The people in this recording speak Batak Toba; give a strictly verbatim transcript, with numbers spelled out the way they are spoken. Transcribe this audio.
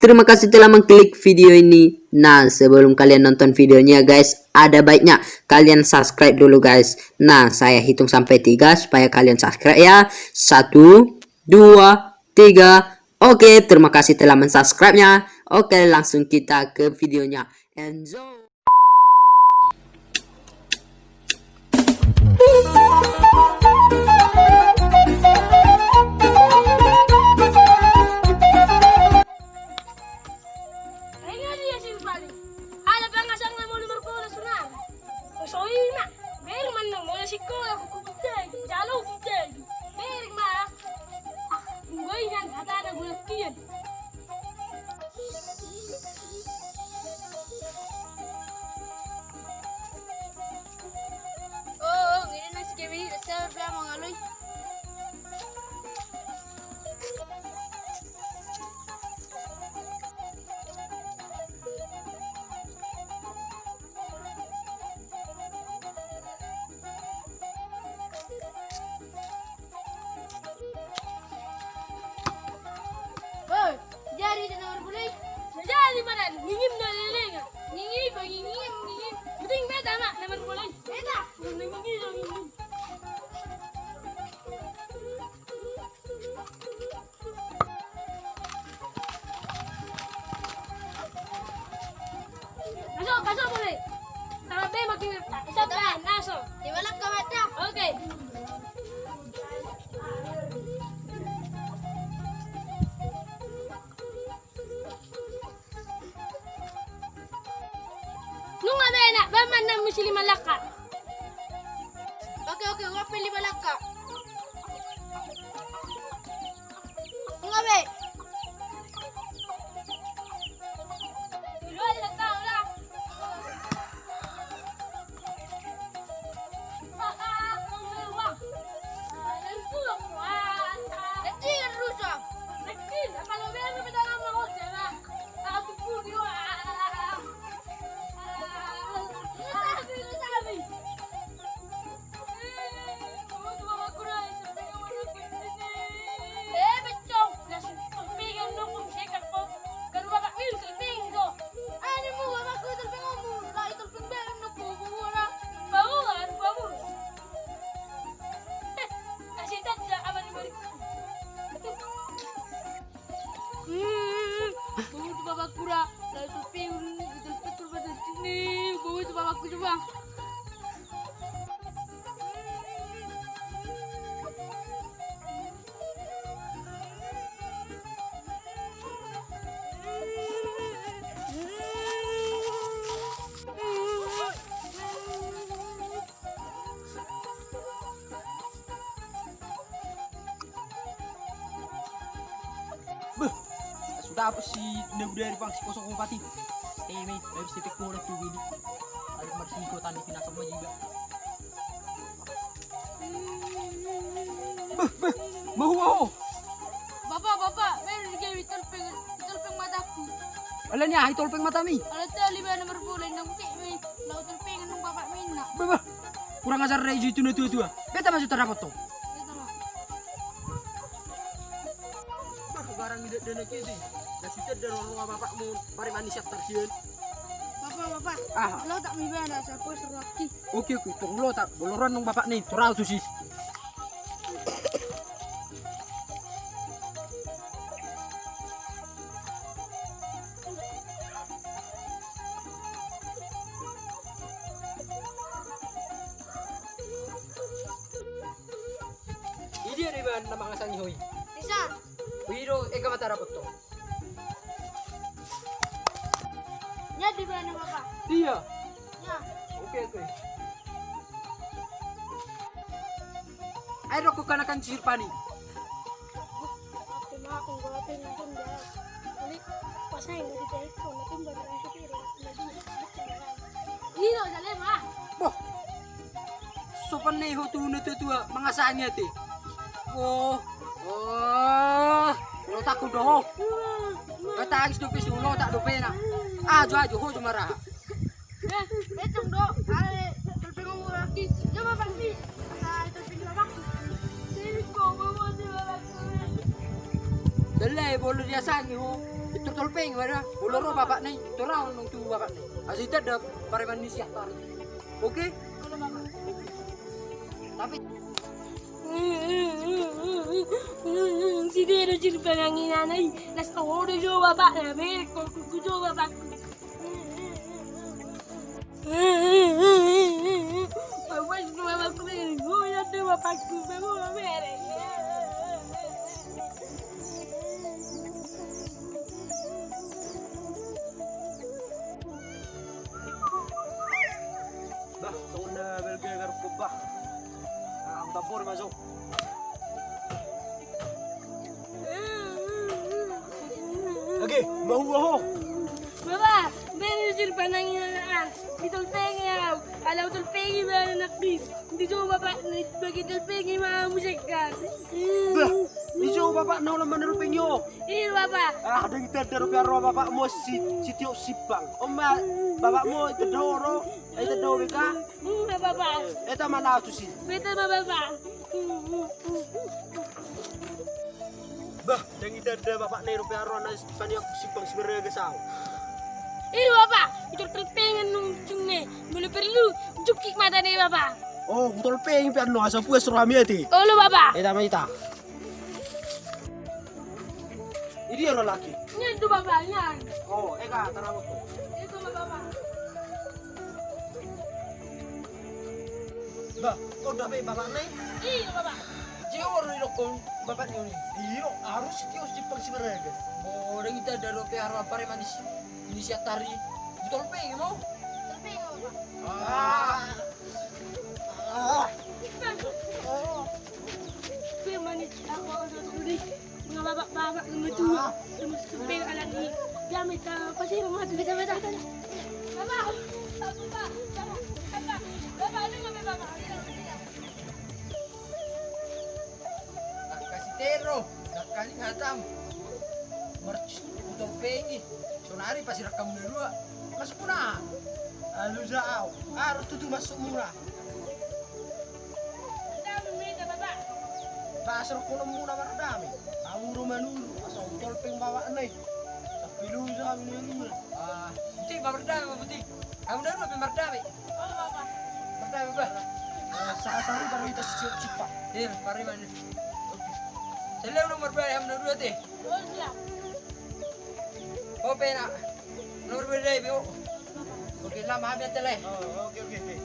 Terima kasih telah mengklik video ini. Nah, sebelum kalian nonton videonya, guys, ada baiknya kalian subscribe dulu, guys. Nah, saya hitung sampai tiga supaya kalian subscribe ya. Satu, dua, tiga. Oke, terima kasih telah mensubscribe-nya. Oke, langsung kita ke videonya. Enjoy. Ala pangasangna molo marbola sonari. Soina, bereng ma na molo sikola huhut hutagi, jalo hutagi. Bereng ma. Ah, anggo i nian hatana golangkian. Oh, oh, ini nasi kebiri, saya bilang mau ngalui. Woi, jadi di nomor puluh. Jadi mana? Ngingim na leleng. Ngingim, ngingim, ngingim. Penting beta ma nomor puluh. Beta. Ngingim, ngingim. Masuk, masuk boleh. Kalau be makin, masuk kan, masuk. Di mana kau ada? Oke. Nunga be enak, ba manna musi lima langka. Oke, oke, gua pilih lima langka. Nunga be. Dua langka, ulang. Bau tu bapakku ra, lalu tu piun, gitu, betul, betul, sini, bau tu bapakku coba. Beh, sudah apa sih? Udah, udah, bang, si kosong opat ini. Eh, men, habis sepek bola tuh, ini. Ayo, marsi kota nih, pinakam juga. Beh, beh, mau, mau. Bapak, bapak, men, dia ditolpeng, ditolpeng mataku. Ala ni, ah, ditolpeng matami. Ala tali bana marbola, nang cek, men. Lau tolpeng, nang bapak, men, nak. Beh, beh. Kurang ajar rai itu na tua-tua. Beta masuk tarapot to. Beta, Pak. Bah, barang idak dana kiti. Nasi tedar orang bapakmu. Pari manis siap tarsian. Bapak, bapak. Ah. Lo tak mi bana, siapa suruh aki. Oke, oke. Tunggu lo tak. Boloran nung bapak nih. Turau tuh sis. Idia do iba na mangasangi ho i. Bisa. Ui do, ega mata rapot to. Nya di bana bapa. Iya. Nya. Oke, oke. Ayo rokok kanakan sisir pani. Boh. Sopan ni ho tu na tua-tua mangasangi ate. Oh. Oh. Lo takut doho. Kata agis dope sulo tak dope na. Ajo ajo ho cuma raha. Eh, etong do, ale, tolpeng ngomong lagi. Coba pasti. Nah, tolpeng lagi. Sini kau bawa dia lagi. Sele bolu dia sangi ho. Tor tolpeng ma da. Molo ro bapakna i, tor ahu annon tu bapakna i. Asa itanda pareman ni si Atar i. Oke? Tapi si Tero jir pananginan i. Las toho do jo bapakna, berek ko ku jo bapakku. Awas dua waktu ini, gue ya dua waktu, gue mau merek. Bah, songon na balga garuk bah. Nah, aku tabor masuk. Oke, mau ho. Bapa, bere jir pananginan an. Ditolpengi au. Ala tolpengi ma anak di. Di jo bapa, bagi tolpengi ma musik kan. Bah, di jo bapa na ulang mana tolpengi ho. Iya bapa. Ah, ada kita ada rupiah roh bapa mau si si tiok sipang. Oma, bapa mau itu doro, itu doro beka. Iya bapa. Eta mana tu si. Beta ma bapa. Bah, dang itanda bapakna i rupiah rohana, paniak simpang si Maraga sau. Ido bapa, itor tolpengi nunga ujungna. Molo perlu, jungkit matana i bapa. Oh, hutolpengi pe annon asa puas rohami ate. Olo bapa. Eta ma ita. Idia ro laki. Nian do bapa, nian. Oh, eka tarabot. Itu ma bapa. Bah, kau dape bapakna i? Iya bapa. Jor ni dokon bapakna i. Iyo, harus tio simpang si Maraga. Mo dang itanda dope arah pareman ni si Atar i. Ditolpengi mo. Tolpengi bapa. Ah. Ah. Pareman ni aku dulu. Nga babak-babak, nga matua. Nga masumpel anak ni. Dia minta pasir mati. Beta, beta. Bapa, bapa, bapa, bapa, bapa, bapa. Dang kasi tero, dang kasi hatam. Mercu, hutolpengi. Sonari pasir kamu dua. Masuk puna. Alusa au. Harus tutu masuk muna. Bah, asa rongkonon muna mardame. Hamu do manuru, asa hutolpeng bapakna i. Sampe lusa hamu ni anuna. Ah, Butik, bah, mardame, bah, Butik. Hamu do pe mardame. Mardame, bah. Sa, sa, sa, baru kita siap-siap. Iya, mari, mari. Oke. Selalu nomor dua, hamu nomor dua, te. Oke, nak. Nomor dua, dua, dua. Oke, lama habis, te, le. Oh, oke, oke, oke.